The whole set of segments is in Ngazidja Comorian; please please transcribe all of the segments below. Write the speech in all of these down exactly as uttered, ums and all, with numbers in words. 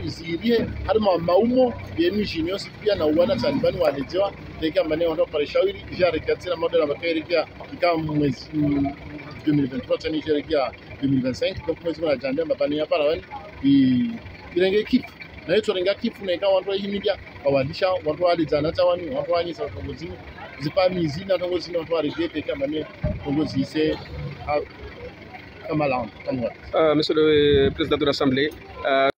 zirihe, harimwa maumo, yenu jinion si pia na uwana tsanibani waledzewa, teka mane wandru wapare shawiri, ija rekia tsena modela makaerekia, ika mwezi, mm, deux mille vingt-trois, tsani ija rekia deux mille vingt-cinq, donc mwezi mwana jande, mapane ya para wani, i, irenge kifu. Na itso renga kifu, na ika wandru wahimidia, kawalisha, wandru waledzana tsawani, wandru wanyisa, wandru ngozini, zipa mizi, na wandru ngozini, wandru waregete, ika mane, wandru ngozise, ha, kama laon, kama wani. Euh, Monsieur le Président de l'Assemblée, euh,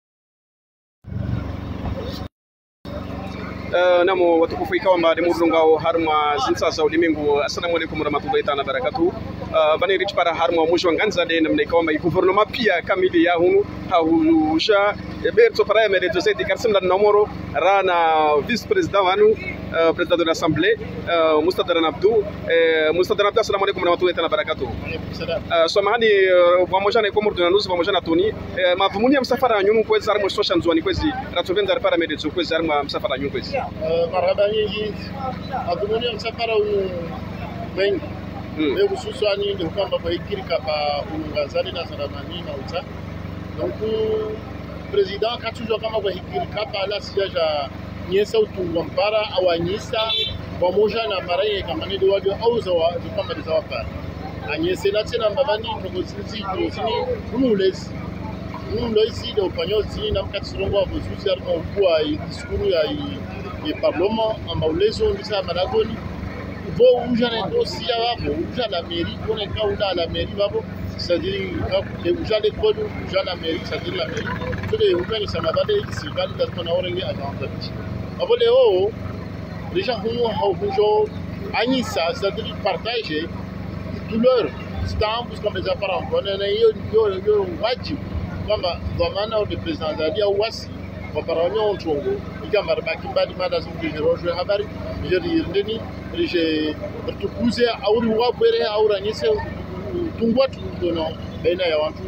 Eh, namo watukufu ikao amba de murulungao harumwa zintsa za ulimengu, assalamu alaikum warahmatullahi taala wabarakatuh. Eh, bani ritsipara harumwa mudji wa Ngazidja de namna ikao amba i gouvernement pia kamili ya hunu, hahusha, eh, berto para ya merezo zedi karsimla nomoro, rana vice-président wanu, eh, président de l'Assemblée, eh, Mustadran Abdou, eh, Mustadran Abdou, assalamu alaikum warahmatullahi taala wabarakatuh. Salam. Eh, samahani, eh, pvamodja na Ikomoro Duna News, pvamodja na Tony. Eh, madhumuni ya msafara wanyu kwezi harimwa shisiwa sha Ndzuwani kwezi, ratsopvendza ripara merezo kwezi harimwa msafara wanyu kwezi. Eh, marahaba nyindji. Madhumuni ya msafara unu mengi. Mm. Eh, hususwani nde hukamba kwa hikiri kapa unu Ngazidja na Salamani na utsa. Donc, président katsudjuwa kamba kwa hikiri kapa la siège nyesa utungwa mpara, awanyisa, pvamodja na maraye kamane de wadjo, au za wa, za kamane za wapara. Anyese na tsena mbapvani, ndrongoo zini, ndrongoo zini, unu ulezi. Unu ulezi de upanyo zini, na mkati tsirongoa pvo zuzi, harimwa ukuu wa i discours ya i, i parlement, amba ulezi ondisa malagoni. Pvo udja na dossier ya wapvo, udja la mairie, pvo na ika ula la mairie, pvo, c'est-à-dire, ka, e, udja l'école, udja la mairie, c'est-à-dire la mairie. Tule, udja ni sama bade, sirikali, da tona orenge agenda. Pvo leo, déjà hunu, ha, hudjo, anyisa, c'est-à-dire partager, douleur, stamps, comme les apparents, on a, yo, yo, yo, wadjibu, kamba, dhwamana, o de président, c'est-à-dire, wasi, wapara wanyo ntrongo, ikamba ribaki mbali mada zimbi je rojwe habari, je ri irndeni, je ritukuze, auri wabwere, aura nyise, tungwa tu, dono, baina ya wantru,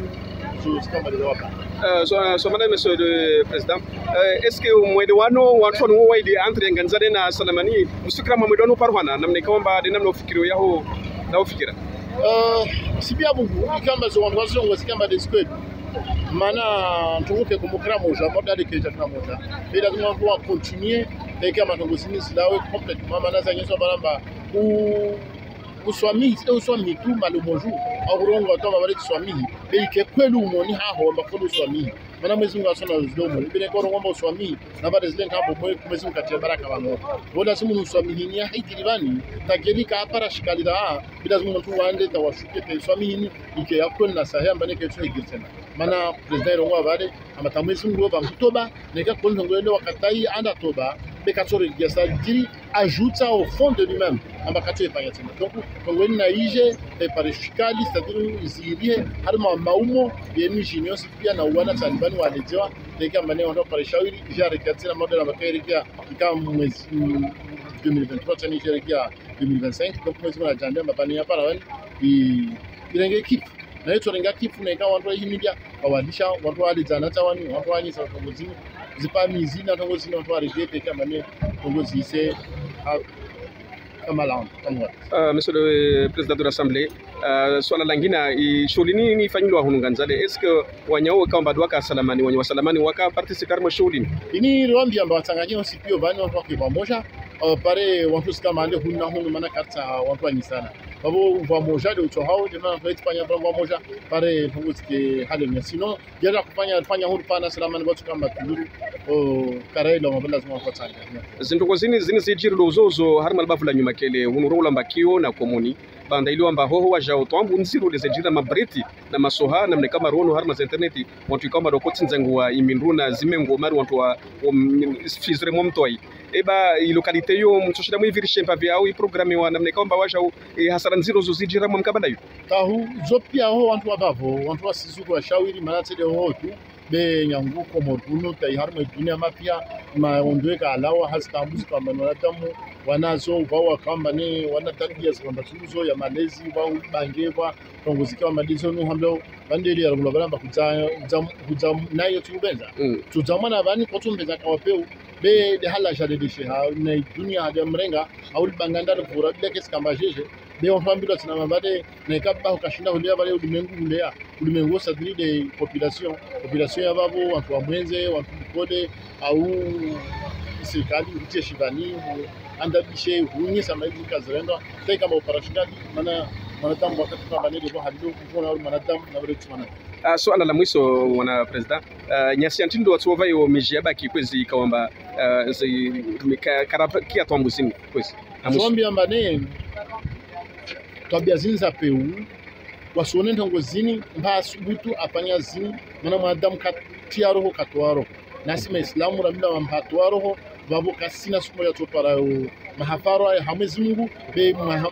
so, zikamba de wapara. Euh, so, so, madame, monsieur le président, euh, est-ce que mwelewano, wantru wanu waidi entre Ngazidja na Salamani, musikira mwa mwelewano parwana, namna ikao amba, de namna ufikiri yaho, na ufikira? Euh, si pia Mungu, ikamba zo wantru wazo ngo zikamba de squad. Mana, ntrongo ke kumukira modja, modja de keja kila modja. Be lazima wantru wa continuer, be kama ntrongo zini zilawe complètement. Mana za nyeso baramba, u, uswamihi, si uswamihi tu, malumoju. Au kurongoa tu, amba bale uswamihi. Be ike kweli umoni haho, amba kweli uswamihi. Mana Mwenyezi Mungu asona uzidomo. Be ne korongoa amba uswamihi. Na bale zile nkambo mwe, Mwenyezi Mungu katia baraka pvanu. Pvo lazima uswamihi ni ya hikiri pvani. Tageli ka apara shikalira, be lazima mntru wande tawashuke pe uswamihi ni. Ike ya kweli na sahe amba neke tso hikiri tsena. Mana président irongoa pvale, amba ta Mwenyezi Mungu pva mtoba, neka kweli ntrongo yende wakatayi anda toba, be katso regia sa djiri, ajouter au fond de lui-même, amba katso ifanya tsena. Donc, ntrongo yende na ije, e pare shikali, c'est-à-dire izirihe, harimwa maumo, yenu jinion si pia na uwana tsanibani waledzewa, neka mane wandru wapare shawiri, ija rekia tsena modela makaerekia, ika mwezi, mm, deux mille vingt-trois, tsani ija rekia deux mille vingt-cinq, donc mwezi mwana jande, mapane ya para wani, i, irenge kifu. Na itso renga kifu, na ika wantru wahimidia, kawalisha, wantru waledzana tsawani, wantru wanyisa, wantru ngozini, zipa mizi, na ntrongo zini, wantru waregete, ika mane, ntrongo zise, ha, kama laon, kama wani. Euh, Monsieur le Président de l'Assemblée, euh, swala langina, i shughuli ni, ni ifanyilwa hunu Ngazidja, est-ce que wanyawo ikao amba de waka Salamani, wanyawo wa Salamani waka participer harimwa shughuli ni? Ini riwambia amba watsanganye wasi pia pvani wantru wake pvamodja, euh, pare wantru sikama ande hunu na hunu mana kartsa wantru wanyisana. Pvapvo pvamodja de utso hao, de mana wantru waitsifanya pvamodja, pare ntrongo zike hale mia. Sinon, yala kufanya, fanya huru pana Salamani wantru kama tuluru, o, karailo, mabala zima kwa tsanga. Zintrongo zini, zini zidjiri do zozo, harimwa libavu la Nyumakele, hunu rola mbakio na Komoni. Banda ilo amba hoho wajao twambu ndziro de zidjiri na mabreti na masoha, namna ikao amba rono harimwa za internet, wantru ikao amba do kotsi ndzangu wa imindru na zimengo mari wantru wa, wa, mm, fizire mwa mtwai. Eba, i localité yo, mtsoshida mwivirishe mpapvi au i programme wa namna ikao amba wajao, e, hasara ndziro zo zidjiri mwa mkabala yo. Tahu, zo pia ho wantru wa pvapvo, wantru wasizuku wa shawiri, mana tsede ho tu, be nyangu Komoro hunu, tayi harimwa dunia mapia, ma ondwe ka alawa, hasi tambuzi kamba ni wanadamu, wanazo, pvao wakamba ne, wana tabia zikamba tsuzo ya malezi, pvao bange, pvao, ntrongo zike wa madizo nu hambao, pvandeli ya rongolo pvala amba kudza, kudza, kudza, nayo tsubenza. Mm. Kudza mwana pvani, kotsubenza kawapeu, be, de hala jale de sheha, na dunia hadi mrenga, auli banga ndari pvura, bila kesi kamba jeje, Be wantru wambilwa tsena mambane, na ika baho kashinda huleya pvale ulimengu huleya. Ulimengu wosadiri nde population. Population ya pvapvo, wantru wa Mwendze, wantru Bukole, au sirikali, utsi ye shivani, andabishe, hunyesa maizi kazirendwa. Tayika ma opération kali, mana, mwanadamu wakati pvambane ndepvo halilo, kuona uli mwanadamu, na pvale tsi mwanadamu. Ah, suala la mwiso, mwana président. Ah, nyasi ya ntsindo watsuwa pvayo midji ya baki kwezi ikao amba, ah, zi, mika, karaba, kia twambuzini, kwezi. Namwiso. Tsombi amba ne, twabia zini za pewu, wasione ntrongo zini, mba asubutu afanya zini, mana mwanadamu katia roho, katoa roho. Nasi maislamu, ramila wa mba atoa roho, pvapvo kasina suku ya tsopara yo, mahafaro ya ha Mwezi Mungu, be maha-,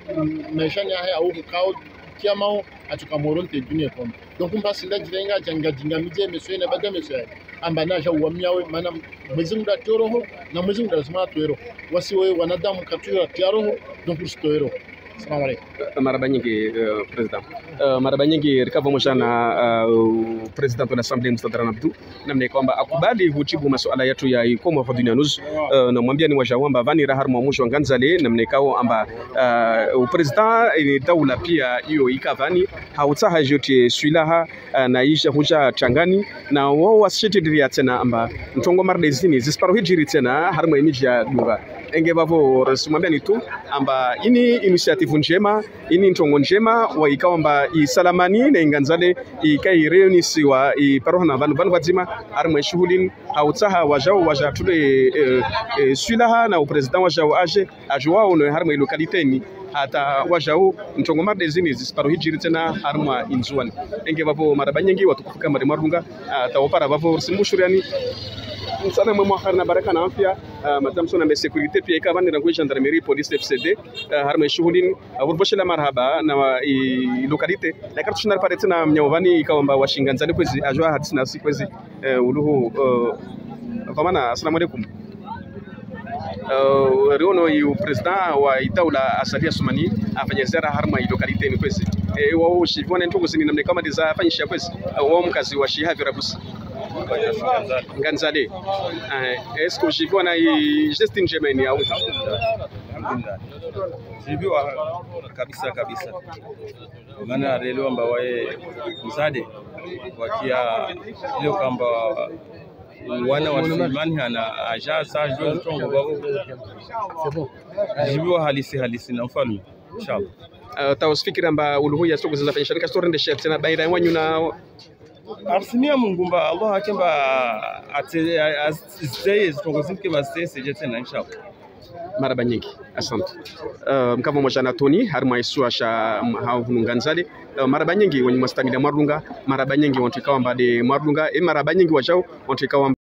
maishani yahe au hukao, kiamao, atsuka moro nte dunia kono. Donc, mba sinda jirenga, janga jinga midje, meso yena bada meso yahe. Amba na ja uwa miawe, mana Mwezi Mungu nda tia roho, na Mwezi Mungu nda lazima atoe roho. Wasi we wanadamu katsuya tia roho, donc usitoe roho. Salam alaikum. Eh, marahaba nyingi, eh, président. Eh, marahaba nyingi, rika pvamwedja na, eh, président wa l'Assemblée, Moussa Dramane Abdou. Namna ikao amba akubali hujibu masuala yatru ya ikomo hwa Dunia News. Eh, na mwambia ni wadjau amba pvani ra harumwa mdji wa Nganzale, namna ikao amba, eh, u président, eh, daula pia iyo ika pvani, hautsaha djoti swilaha, eh, na idja hudja tsangani, na wao wasishitiliria tsena amba ntrongo marde zini, zisiparo hidjiri tsena, harumwa imidji ya dunga. Enge pvapvo, rasi mwambia ni tu, amba ini initiative ndjema, ini ntrongo ndjema, wa ikao amba i Salamani, na i Nganzale, ika i réunisiwa, i parohana pvanu, pvanu pvadzima, harumwa ishuhuli, hautsaha wadjau, wadja tule, eh, eh, swilaha, na u président wadjau adje, adjuwa ono harumwa i localité ini, hata wadjau, ntrongo marde zini, zisiparo hidjiri tsena harumwa i Ndzuwani. Enge pvapvo marahaba nyingi, watukufu kama ri mwarunga, ah, tawapara pvapvo, risi mbushuriani. Msana mwe mwa kheri na baraka na afya, ah, madame sona me sécurité, pia ika pvani rangu gendarmerie, police, F C D, ah, harumwa ishuhuli ini, ah, pvurupvoshela marahaba, na wa, i localité, na kartushinda ripare tsena mnyao pvani, ikao amba wa shi Nganzale kwezi, adjuwa hadisi nasi kwezi, eh, uluhu, eh, pvamana, assalamu alaikum. Eh, riono i u président wa i daula Azali Assoumani afanya ziara harumwa i localité ini kwezi. Eh, wao shipvona ntrongo zini namna ikao amba ndiza fanyisha kwezi. Eh, wao mkazi wa shi havi rabusi. Nganzale. Eh, est-ce que shipvona i geste ndjema ini au? Alhamdulillah. Shipviwa kabisa kabisa. Mana relewa amba waye mzade, wakia leo kamba wana wa Sulemani hana aja sa jo ntrongo pvapvo. Jibiwa halisi halisi na mfalme. Inshallah. Ah, tawusifikira amba uluhu ya soko zafanyisha, nika stori ndeshe tsena baina wanyu na arsimia Mungu mba Allah hakemba atse, a-, a-, zeye zitongo zimke mazese je tsena, inshallah. Marahaba nyingi. Asante. Eh, mkao pvamwedja na Tony, harumwa isiwa sha, mm, hau hunu Nganzale. Eh, marahaba nyingi wanyu mwastangilia mwarunga, marahaba nyingi wantru ikao amba nde mwarunga, eh, marahaba nyingi wadjau, wantru ikao amba